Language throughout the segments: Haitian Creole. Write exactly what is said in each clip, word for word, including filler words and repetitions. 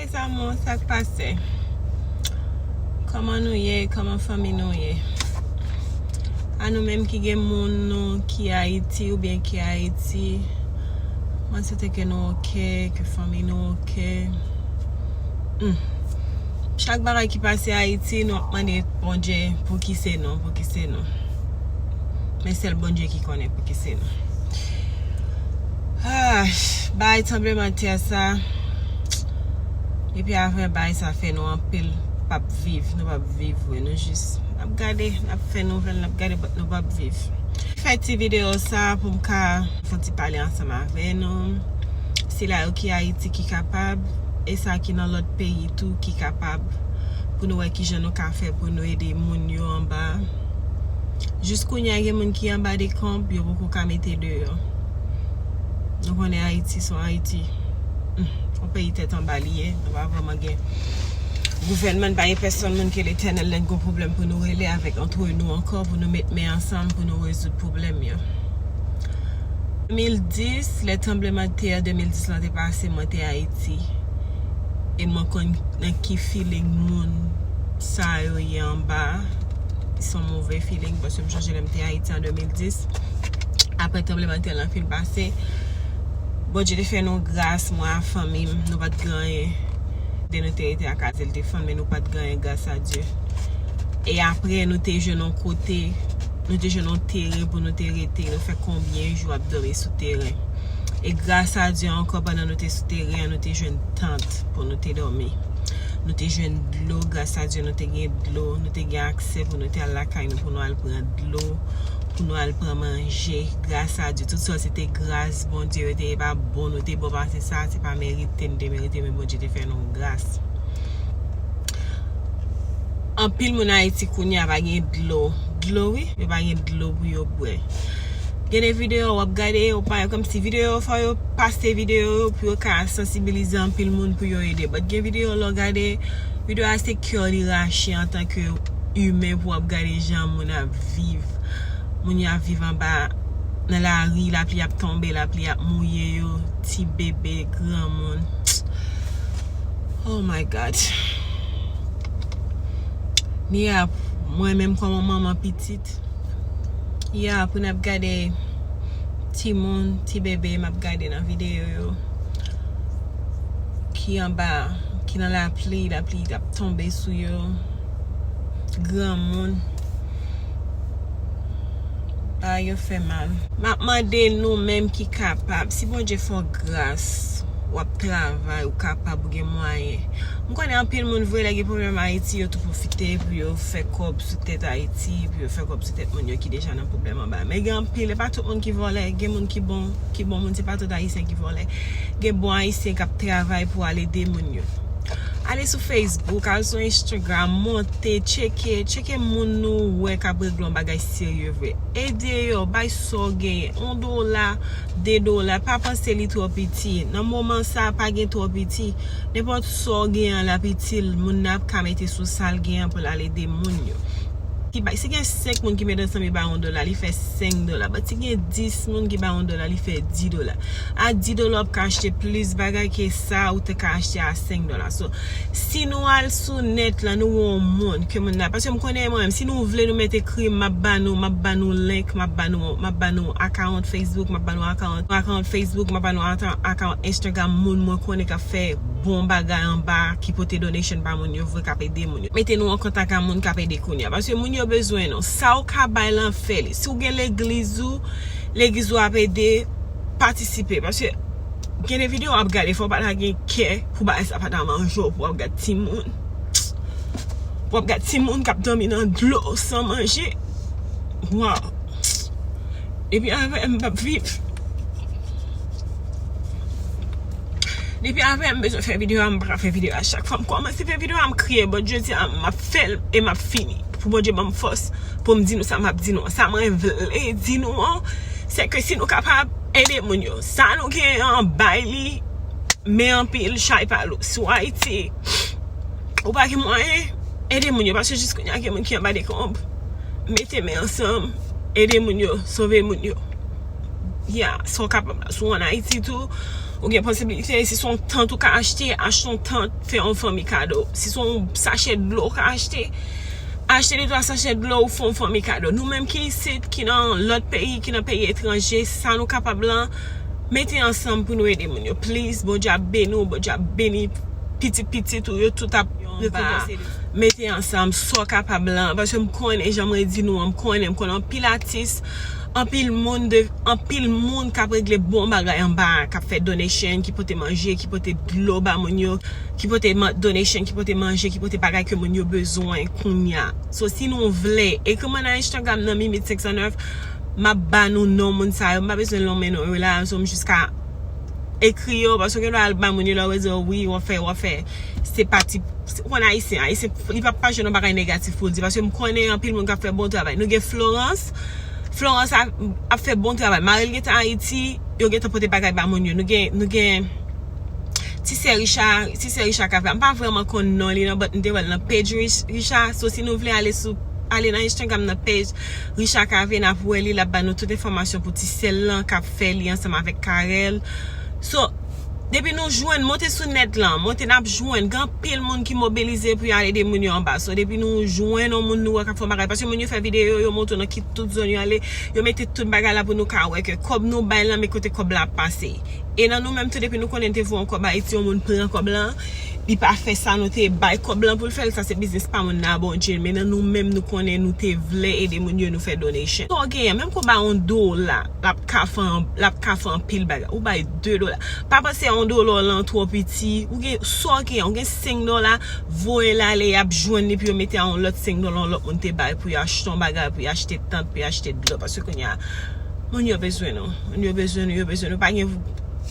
Mes amours, sa k pase? Kòman nou ye? Kòman fanmi nou ye? A nou menm ki gen moun nou ki Ayiti oubyen ki Ayiti, mwen swete ke nou oke, ke fanmi nou oke. Hmm. Chak bagay ki pase Ayiti, nou ap mande Bondye pou ki se nou, pou ki se nou. Men sèl Bondye ki konnen pou ki se nou. Ah, bay tranblemanntè sa. Epi apre bay sa fè nou anpil p ap viv, nou p ap viv vre, nou jis n ap gade, n ap fè nouvèl, n ap gade, but nou p ap viv. Fè ti videyo sa pou m ka fè ti pale ansanm avè nou. Sila yo ki Ayiti ki kapab, e sa ki nan lòt peyi tou ki kapab, pou nou wè kijan nou ka fè pou nou ede moun yo anba. Jis kounye a gen moun ki anba dekonb, yo poko ka mete deyò. Nou konnen Ayiti se yon Ayiti. Hmm, yon peyi tèt anba li ye. Nou pa vrèman gen gouvènman, pa gen pèsonn moun ke Letènèl lè n gon pwoblèm pou nou rele avèk antre nou ankò, pou nou met men ansanm, pou nou rezoud pwoblèm yo. De mil dis, lè tranblemanntè de mil dis lan te pase, mwen te Ayiti. E mwen konn nan ki feeling moun sa yo ye anba. Se yon move feeling, paske m chonje lè m te Ayiti an de mil dis. Apre tranblemanntè lan fin pase, Bondye te fè nou gras, mwen ak fanmi m, nou pa t gen anyen. De nou te rete a kaz, li te fann, men nou pa t gen anyen, gras a Dye. E apre, nou te jwenn yon kote, nou te jwenn yon teren pou nou te rete. Nou fè konbyen jou ap dòmi sou teren. E gras a Dye ankò, pandan nou te sou teren an, nou te jwenn tant pou nou te dòmi. Nou te jwenn dlo, gras a Dye, nou te gen dlo, nou te gen aksè pou nou te al lakay nou, pou nou al pran dlo, pou nou al pran manje. Gras a Dye, tout sa se te gras Bondye, yo te, e pa bon, nou te bon pase sa, se pa merite nou te merite, men Bondye te fè nou gras. Anpil moun Ayiti kounye a pa gen dlo. Dlo, wi, yo pa gen dlo pou yo bwè. Gen de videyo w ap gade, yo pa, kòmsi videyo, fò yo pase videyo yo pou yo ka sansibilize anpil moun pou yo ede. But gen videyo lè w gade, videyo a se kè w li rache antanke imen pou w ap gade jan moun ap viv. Moun yo ap viv anba, nan lari, lapli ap tonbe, lapli ap mouye yo, ti bebe, granmoun. Oh my God. Ni ap, mwen menm kòm yon manman pitit, ya, pou n ap gade timoun, ti bebe m ap gade nan videyo yo, ki anba, ki nan lapli, lapli ap tonbe sou yo, granmoun, bagay yo fè mal. M ap mande nou menm ki kapab, si Bondye fè w gras, w ap travay, ou kapab, ou gen mwayen. M konnen anpil moun vre lè gen pwoblèm Ayiti, yo tou pwofite pou yo fè kòb sou tèt Ayiti, pou yo fè kòb sou tèt moun yo ki deja nan pwoblèm anba. Men gen anpil, e pa tout moun ki vòlè, gen moun ki bon, ki bon moun, se pa tout Ayisyen ki vòlè. Gen bon Ayisyen k ap travay pou al ede moun yo. Ale sou Facebook, al sou Instagram, monte, tcheke, tcheke moun nou wè k ap regle yon bagay serye vre. Ede yo, bay sa w genyen, yon dola, de dola, pa panse li twò piti. Nan moman sa, pa gen twò piti. Nenpòt sa w genyen an l ap itil, moun nan ap ka mete sou sa l genyen pou l al ede moun yo. Ki bay, si gen senk moun ki mete ansanm, yo bay yon dola, li fè senk dola. But si gen dis moun ki bay yon dola, li fè dis dola. A dis dola, w ap ka achte plis bagay ke sa ou te ka achte a senk dola. So, si nou al sou nèt la, nou wè yon moun, ke moun nan, paske m konnen mwen menm, si nou vle nou mete krim, m ap ba nou, m ap ba nou link, m ap ba nou, m ap ba nou account Facebook, m ap ba nou account, account Facebook, m ap ba nou account, account Instagram, moun mwen konnen k ap fè bon bagay anba, ki pote donation ba moun yo vre, k ap ede moun yo. Mete nou an kontak a moun k ap ede kounye a, paske moun yo bezwen nou. Sa w ka bay lan, fè li. Si w gen legliz ou, legliz ou ap ede, patisipe, paske gen de videyo w ap gade, fò w pa ta gen kè pou bagay sa pa ta manje w, pou w ap gad timoun, pou w ap gad timoun k ap dòmi nan dlo san manje. Waw. Depi avè m p ap viv. Depi avè m bezwen fè videyo a, m pa ka fè videyo a. Chak fwa m kòmanse fè videyo a, m kriye, but jodi a, m ap fè l e m ap fini. Pou Bondye ban m fòs, pou m di nou sa m ap di nou an. Sa mwen vle di nou an, se ke si nou kapab, ede moun yo. Sa nou genyen an, bay li, men anpil, chay pa lou. Si w Ayiti, ou pa gen mwayen, ede moun yo. Paske jis kounye a, gen moun ki anba dekonb. Mete men ansanm, ede moun yo, sove moun yo. Yeah, sa w kapab la. Si w ann Ayiti tou, ou gen posibilite, si se yon tant ou ka achte, achte yon tant, fè yon fanmi kado. Si se yon sachè dlo ou ka achte, achte de twa sachè dlo ou fè yon fanmi kado. Nou menm ki isit, ki nan lòt peyi, ki nan peyi etranje, sa nou kapab lan, mete ansanm pou nou ede moun yo. Please, Bondye ap beni w, Bondye ap beni pitit pitit ou, yo tout ap rekonpanse. Mete ansanm sa w kapab lan, paske m konnen, jan mwen di nou an, m konnen, m konnen anpil atis, anpil moun de, anpil moun k ap regle bon bagay anba a, k ap fè donation, ki pote manje, ki pote dlo ba moun yo, ki pote man- donation, ki pote manje, ki pote bagay ke moun yo bezwen kounya. So, si nou vle, ekri mwen nan Instagram nan Mimit senk san nèf, m ap ba nou non moun sa yo. M pa bezwen lonmen non yo la, so m jis ka ekri yo, paske w gen dwa al ba moun yo, lè yo di w wi, w ap fè, w ap fè, se pa ti, w konn Ayisyen, Ayisyen, li p ap pa jwenn yon bagay negatif pou l di, paske m konnen anpil moun k ap fè bon travay. Nou gen Florence, Florence ap, ap fè bon travay. Mari l gentan Ayiti, yo gentan pote bagay ba moun yo. Nou gen, nou gen Ti sè Richard, ti sè Richard Cavé. M pa vrèman konn non li nan, but m te wè l nan page Rich- Richard. So, si nou vle ale sou, ale nan Instagram nan page Richard Cavé, n ap wè li, l ap ba nou tout enfòmasyon pou ti sè l lan k ap fè li ansanm avèk Carel. So, depi nou jwenn, monte sou nèt lan, monte n ap jwenn, gen anpil moun ki mobilize pou y al ede moun yo anba. So, depi nou jwenn yon moun nou wè k ap fè yon bagay, paske moun yo fè videyo, yo montre w nan ki tout zòn yo ale, yo mete tout bagay la pou nou ka wè ke kòb nou bay lan, men kote kòb la ap pase. E nan nou menm tou, depi nou konnen n te voye yon kòb Ayiti, yon moun pran kòb lan, li pa fè sa nou te bay kòb lan pou l fè l, sa se biznis pa moun nan, Bondye. Men nan nou menm, nou konnen nou te vle ede moun yo, nou fè donation. Sa w genyen, menm ke w bay yon dola, l ap ka fè an- l ap ka fè anpil bagay. Ou bay de dola. Pa panse yon dola w lan twò piti. Ou gen, sa w genyen, ou gen senk dola, voye l ale, y ap jwenn li pou yo mete a yon lòt senk dola yon lòt moun te bay pou y achte yon bagay, pou y achte tant, pou y achte dlo. Paske kounye a, moun yo bezwen nou. Moun yo bezwen nou, yo bezwen nou. Pa gen,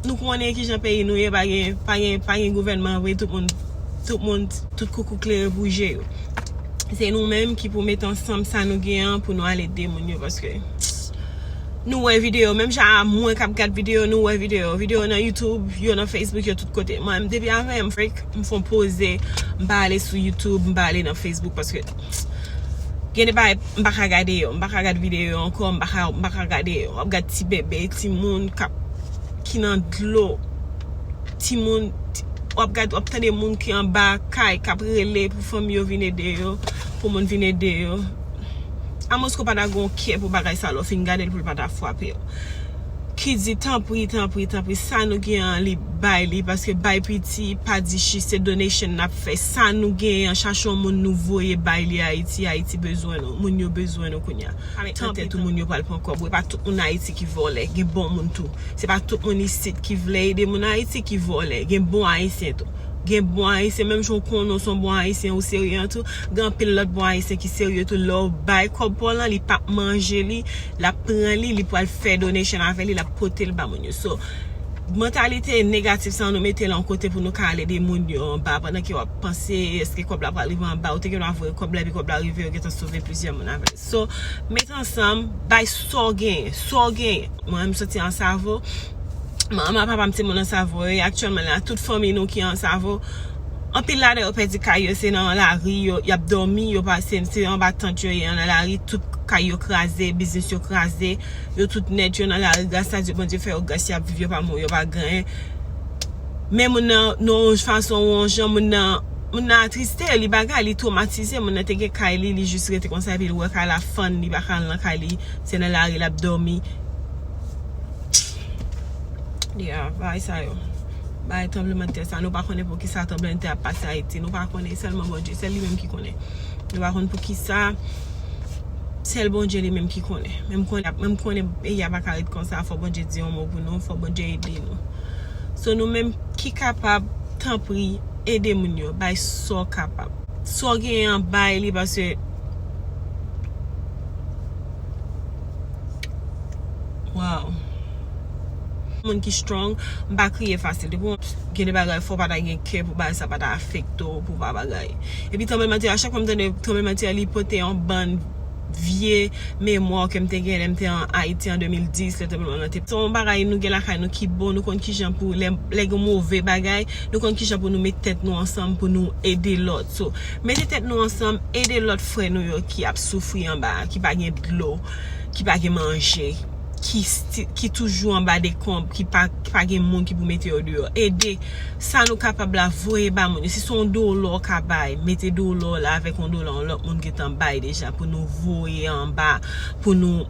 nou konnen kijan peyi nou ye, pa gen, pa gen, pa gen gouvènman vre, tout moun, tout moun, tout koukou klere pou je yo. Se nou menm ki pou met ansanm sa nou gen an pou nou al ede moun yo, paske nou wè videyo, menm jan a mwen k ap gad videyo, nou wè videyo. Videyo nan YouTube, yo nan Facebook, yo tout kote. Mwen, depi avè m, freak, m fè yon poze, m pa ale sou YouTube, m pa ale nan Facebook, paske gen de bagay, m pa ka gade yo, m pa ka gad videyo ankò, m pa ka, m pa ka gade yo. W ap gad ti bebe, ti moun k ap, ki nan dlo, ti moun, ti- w ap gad, w ap tande moun ki anba kay, k ap rele pou fanmi yo vin ede yo, pou moun vin ede yo. Amos ko pa ta gon kè pou bagay sa, lè w fin gade l pou l pa ta frape w. Ki di, tanpri, tanpri, tanpri, sa nou gen an, li bay li, paske bay piti, pa di chich, se donation n ap fè. Sa nou gen an, chache yon moun nou voye bay li Ayiti, Ayiti bezwen nou, moun yo bezwen nou kounye a. Tanpri, tèt ou, moun yo pral pran kòb. Wi, pa tout moun Ayiti ki vòlè, gen bon moun tou. Se pa tout moun isit ki vle ede moun Ayiti ki vòlè. Gen bon Ayisyen tou. Gen bon Ayisyen, menm jan w konnen w se yon bon Ayisyen, ou serye an tou. Gen anpil lòt bon Ayisyen ki serye tou. Lè w bay kòb pa w lan, li p ap manje li, l ap pran li, li pral fè donation avè li, l ap pote l ba moun yo. So, mantalite negatif sa nou mete l yon kote pou nou ka al ede moun yo anba, pandan ke w ap panse èske kòb la pral rive anba, ou te gen dwa voye kòb la, epi kòb la rive, yo gentan sove plizyè moun avè l. So, met ansanm, bay sa w genyen, sa w genyen. Mwen, m soti Ansavo. Manman, papa m se moun Ansavo yo ye aktyèlman la. Tout fanmi nou ki Ansavo. Anpil ladan yo pèdi kay yo, se nan lari yo, y ap dòmi, yo pa, se, se anba tant yo ye, nan lari, tout kay yo kraze, biznis yo kraze, yo tout nèt, yo nan lari, gras a Dye, Bondye fè yo gras, y ap viv, yo pa mouri, yo pa gen anyen. Men moun nan, nan yon fason ou yon jan, moun nan, moun nan atriste, li bagay, li twomatize, moun nan te gen kay li, li jis rete konsa, epi l wè kay la fann, li pa ka al nan kay li, se nan lari l ap dòmi. Yeah, bagay sa yo. Bagay tranblemanntè sa, nou pa konnen poukisa tranblemanntè ap pase Ayiti. Nou pa konnen, sèlman Bondye, sèl li menm ki konnen. Nou pa konn poukisa, sèl Bondye li menm ki konnen. Men m konnen, men m konnen peyi a pa ka ret konsa, fò Bondye di yon mo pou nou, fò Bondye ede nou. So nou menm ki kapab, tanpri, ede moun yo, bay sa w kapab. Sa w genyen an, bay li, paske Wow. Moun ki strong, m pa kriye fasil. Depi w gen de bagay, fò w pa ta gen kè pou bagay sa pa ta afekte w, pou w pa bagay. Epi tranblemanntè, a chak fwa m tande tranblemanntè, li pote yon bann vye memwa ke m te gen lè m te an Ayiti an de mil dis, lè tranblemann lan te. Se yon bagay nou gen lakay nou ki bon, nou konn kijan pou, lè, lè gen move bagay, nou konn kijan pou nou met tèt nou ansanm pou nou ede lòt. So, mete tèt nou ansanm, ede lòt frè nou yo ki ap soufri anba a, ki pa gen dlo, ki pa gen manje, ki, sti- ki toujou anba dekonb, ki pa, ki pa gen moun ki pou mete yo deyò. Ede sa nou kapab la, voye ba moun yo. Si se yon dola w ka bay, mete dola w la avèk yon dola yon lòt moun gentan bay deja pou nou voye anba, pou nou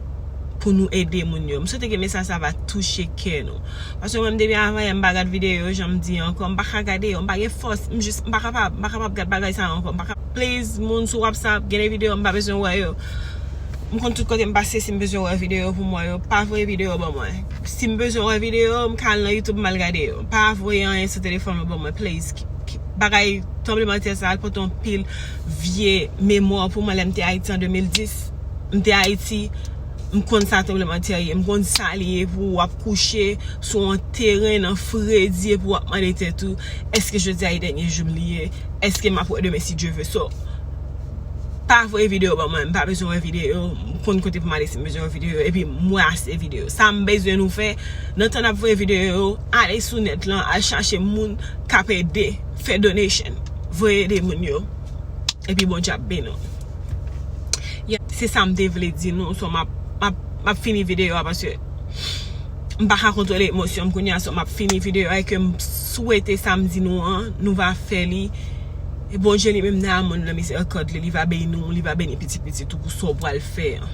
pou nou ede moun yo. M swete ke mesaj sa va touche kè nou. Paske mwen, depi avan yè, m pa gad videyo yo, jan m di ankò, m pa ka gade yo, m pa gen fòs, m jis, m pa kapab, m pa kapab gad bagay sa ankò, m pa ka. Please, moun sou WhatsApp, gen de videyo, m pa bezwen wè yo. M konn tout kote m pase, si m bezwen wè videyo pou m wè yo, pa voye videyo ban mwen. Si m bezwen wè videyo, m ka al nan YouTube, m al gade yo. Pa voye anyen sou telefòn mwen ban mwen, please. Ki- ki- Bagay tranblemanntè sa, al pote yon pil vye memwa pou mwen lè m te Ayiti an de mil dis. M te Ayiti, m konn sa tranblemanntè ye, m konn sa li ye pou w ap kouche sou yon teren nan fredi epi w ap mande tèt ou, èske jodi a e dènye jou m li ye? Èske m ap wè demen si Dye vle? So, pa voye videyo ban mwen, m pa bezwen wè videyo, m konn kote pou m ale si m bezwen wè videyo, epi m wè ase videyo. Sa m bezwen nou fè, nan tan n ap voye videyo yo, ale sou nèt lan, al chache moun k ap ede, fè donation, voye ede moun yo, epi Bondye ap beni w. Yeah, se sa m te vle di nou, so m ap, m ap, m ap fini videyo a paske m pa ka kontwole emosyon m kounye a, so m ap fini videyo a, e ke m swete sa m di nou an, nou va fè li. E Bondye li menm nan amou l, nan mizèrikòd li, li va beni w, li va beni pitit pitit ou pou sa w pral fè an.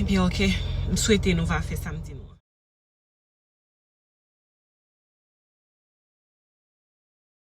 Ebyen, oke, m swete nou va fè sa m di nou.